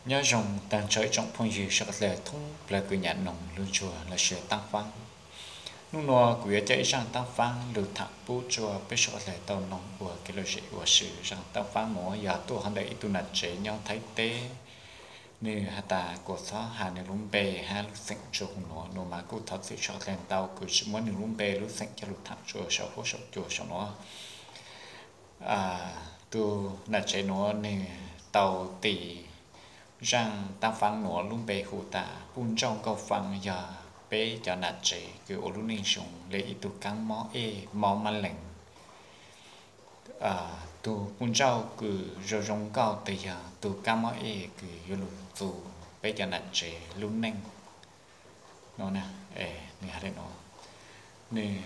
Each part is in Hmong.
Nyob zoo tag nrho ib tsoom phooj ywg sawv daws thoob plaws kwv tij neej tsa lub nroog los sis taab faab. Hnub nuav kuv yuav coj ib zaaj taab faab lug thaam pub rua peb sawv daws tau noog ua kev lom zem ua si. Zaaj taab faab nuav yog tuaj hov ntawm ib tug nam tsev nyob Thaib teb, nwg has tas kuas txhob has nwg lub npe hab lub xeem rua huv nuav, nuav mas kuj thov txim sawv daws ntau, kuv tsi muab nwg lub npe lub xeem coj lug thaam rua saum huab saum cua saum nuav. Tug nam tsev nuav nwg tau tis zaaj taab faab nuav lub npe hu tas Puj Ntsauj Nkauj Faa, yog peb cov nam tsev kws ua lub neej zoo le ib tug kaab mob ej mob mab lees. Tug puj ntsauj kws zoo zoo nkauj twg yog tug kaab mob ej kws yuav lug txug peb cov nam tsev lub neej. Nwg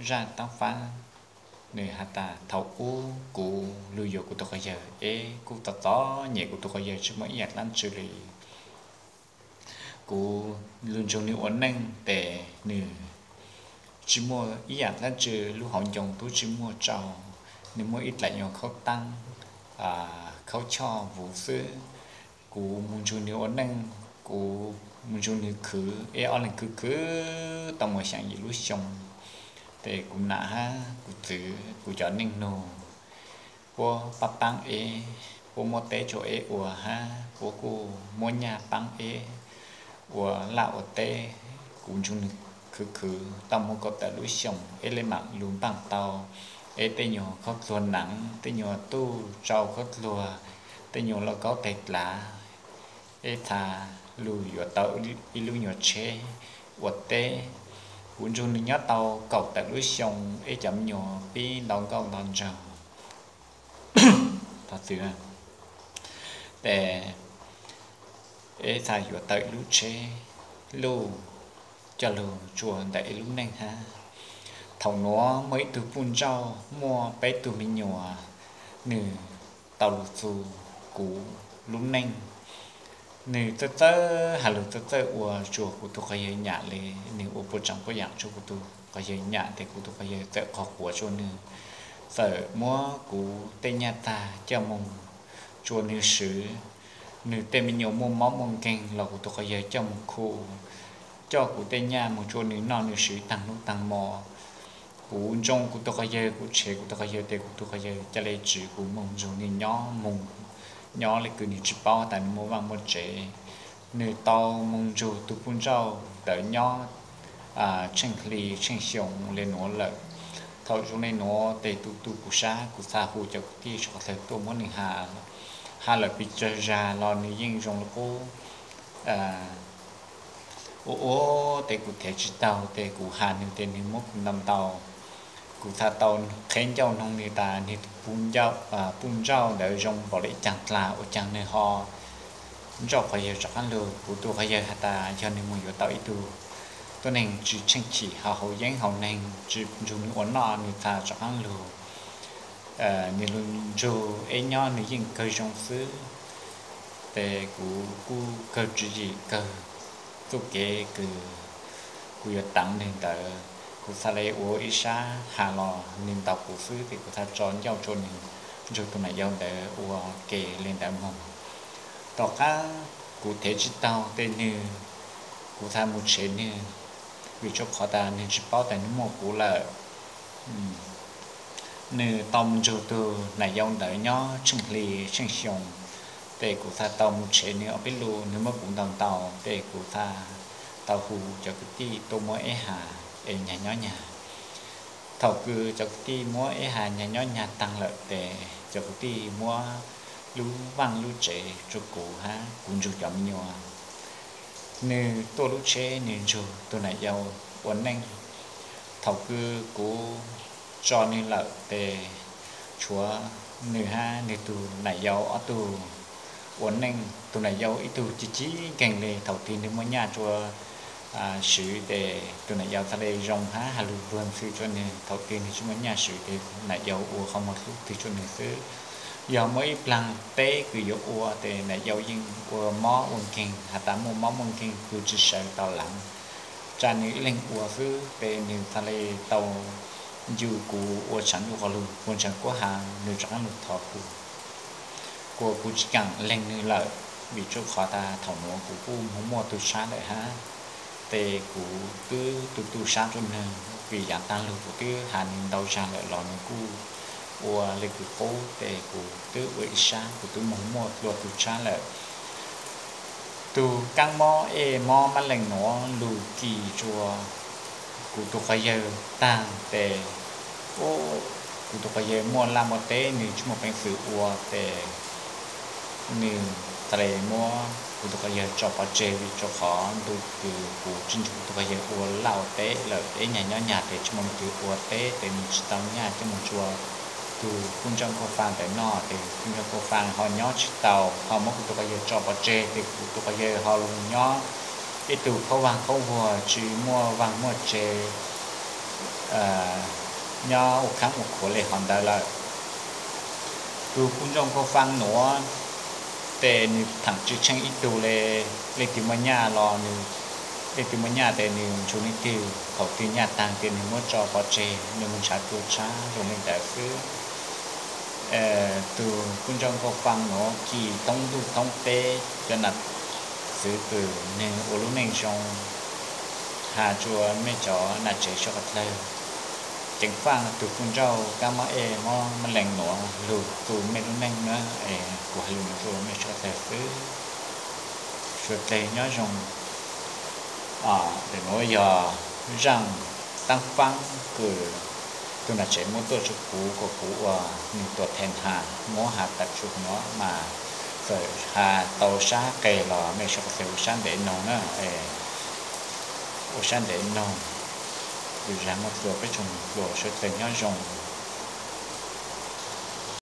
zaaj taab faab, nwg has tas thaum ub kuv lug yuav kuv tug quas yawg es kuj txom txom nyem, kuv tug quas yawg tsi muaj ib yaam dlaab tsi le. Kuv lug nrug nwg ua neej tes nwg tsi muaj ib yaam dlaab tsi, lub hauv ncoo tub tsi muaj tsau, nwg muaj ib dlaim nyuas khaub taab, khaub choj vuv xwb. Kuv moog nrug nwg ua neej, kuv moog nrug nwg khwv, es ob leeg khwv khwv tau moog xyaa yim lub xyoo, tes kuv nam hab kuv txwv kuv cov neej nug puab paab paab eb, puab muab teb rua eb ua hab puab kuj muab nyaj paab eb ua laj ua teb. Kuv nrug nwg khwv khwv tau moog kaum tawm lub xyoo, eb le maam lug npaaj tau eb tej nyuas khaub dluag naav, tej nyuas tuj tsau khaub dluag, tej nyuas lauj kaub teg dlav, eb txha lug yuav tau ib lub nyuas tsheb ua teb. Kuv nrug nwg nyob tau kaum tawm lub xyoo, eb cov me nyuas pib nto nkauj nto nraug, tes eb txha yuav tau ib lub tsheb luj coj lug tsua ntawm ib lub neej hab. Thaum nuav muaj ib tug puj ntsauj muaj peb tug me nyuam, nwg tau lug txug kuv lub neej. Nwg txawj txawj has lug txawj txawj ua tsua kuv tug quas yawg nyam le, nwg ua puas tsaam puas yaam tsua kuv tug quas yawg nyam tes kuv tug quas yawg txawm qhuas quav tsua nwg, txawm muab kuv tej nyaj tag coj moog tsua nwg swv. Nwg tej me nyuam muaj mob muaj nkeeg los kuv tug quas yawg coj moog khu, coj kuv tej nyaj moog tsua nwg noj nwg swv taag nub taag mo. Kuv ntsoov kuv tug quas yawg, kuv tshev kuv tug quas yawg tes kuv tug quas yawg ca le tswv kuv moog nrug nwg nyob, moog nyob le kws nwg tsi paub tas nwg muaj vaaj muaj tsev. Nwg tau moog nrug tug puj ntsauj ntawd nyob tsheej hli tsheej xyoo le nuav lawm. Thaum zoo le nuav tes tug tug kuv sab kuv txha hu cov kwv tij sawv daws tuaj muab nwg has, has lawm pes tsawg zag los nwg yeej zoo le qub. Ua ua tes kuv thev tsi taug tes kuv has nwg tes nwg muab kuv ntaus ntaus. Kuv txha tau qheb ncauj noog nwg tas nwg tug puj ntsauj ntawd zoo npaum le ib caag dlag ua caag nwg ho ntsauj quas yawg rov qaab lug. Kuv tug quas yawg has tas yog nwg moog yuav tau ib tug tuab neeg tsi tsheej chim haus yeeb haus neeg, tsi nrug nwg ua noj, nwg txha rov qaab lug. Nwg lug nrug eb nyob nwg yeej kawg zoo xwb. Tes kuv kuj kawg tswv yim kawg txuj kev kws kuv yuav taav nwg ntawd, kuv txha le ua ib sab has los nwg ntaus kuv xwb tes kuv txha tso ncauj tsua nwg nrug tug nam yau ntawd ua ke le ntawd moog. Tom qab kuv thev tsi taug tes nwg, kuv txha moog tshev nwg, vim tsua qhov tas nwg tsi paub tas nwg muaj kuv lawm. Nwg tau moog nrug tug nam yau ntawd nyob tsheej hli tsheej xyoo, tes kuv txha tau moog tshev nwg ob peb lug, nwg muab kuv ntaus ntaus tes kuv txha tau hu cov kwv tij tuaj muab eb has es nyag nyob nyag. Thaum kws cov kwv tij muab eb has nyag nyob nyag taag lawm tes cov kwv tij muab lub vaaj lub tsev rua kuv hab kuv nrug cov me nyuam. Nwg tuaj lub tsheb nwg nrug tug nam yau ua neej. Thaum kws kuv tso nwg lawm tes tshuav nwg hab nwg tug nam yau ob tug ua neej. Tug nam yau ib tug ci ci nkeeg le, thaum twg nwg muaj nyaj tsua swv tes tug nam yau txha le zoo hab has lug luag ntxhw tsua nwg. Thaum twg nwg tsi muaj nyaj swv tes nam yau ua qhov muag hlub twg tsua nwg xwb. Yog muaj ib plaag teb kws yuav ua tes nam yau yeej ua mob ua nkeeg, has tas muaj mob muaj nkeeg kws tsi sawv tau laav, tsa nwg ib leeg ua xwb. Tes nwg txha le tau ncu kuv ua tshaav ntuj quas lug, kuv ntshaav kuab ha nwg rov qaab lug thov kuv, kuas kuv tsi kaam leeg nwg lawm. vim rau qhov tas thaum nuav kuv kuj moog muaj tug sab lawm hab, tes kuv twb tu tu sab rua nwg, vim yaav taag lug kuv twb has nwg ntau zaag lawm los nwg kuj ua le kws qub, tes kuv twb ua ib sab, kuv twb moog muaj dlua tug sab lawm. Tug kaab mob ej mob mab leeg nuav lug kis rua kuv tug quas yawg taag tes, kuv tug quas yawg muaj laj muaj teb, nwg tsi muaj peev xwm ua tes nwg txhad le muab kuv tug quas yawg tso pov tseg, vim rau qhov ntu kws kuv tsi nrug kuv tug quas yawg ua laj ua teb lawm, ib nyag nyob nyag tes tsi muaj leej twg ua teb tes nwg tsi tau nyaj coj moog tsua tug kuj ntsooj kauj faa ntawm noj, tes kuj ntsooj kauj faa ho nyob tsi tau, ho muab kuv tug quas yawg tso pov tseg, tes kuv tug quas yawg ho lug nyob ib tug khaub vaag khaub vuag tsi muaj vaag muaj tsev, nyob ua khaab ua khuav le hov ntawd lawm. Tug kuj ntsooj kauj faa nuav tes nwg thaam tsi tsheej ib tug le, leej twg muaj nyaj los nwg, leej twg muaj nyaj tes nwg nrug leej twg, thaum twg nyaj taag tes nwg muab tso pov tseg, nwg moog nrhav dlua tshab zoo le ntawd xwb. Tug kuj ntsooj kauj faa nuav kis thoob ntuj thoob teb, cov nam txwv kws nwg ua lub neej zoo, has rua mej cov nam tsev suav qhov dlawg, ceev faaj tug kuj ntsooj kaab mob ej mob mab leeg nuav lug tu mej lub neej na. Es kuv has lug nuav rua mej suav qhov dlawg xwb. Suav dlawg nyob zoo. Ntawm nuav yog zaaj taab faab kws tug nam tsev muab tuaj rua kuv kom kuv ua nwg tuam theem has, muab has tas tsuas nuav mas txawm has tau sab qeg los mej suav qhov dlawg ua sab ntev noog na, ua sab ntev noog. Yug zag muaj dlua peb tsoom dlua suav dlawg nyob zoo.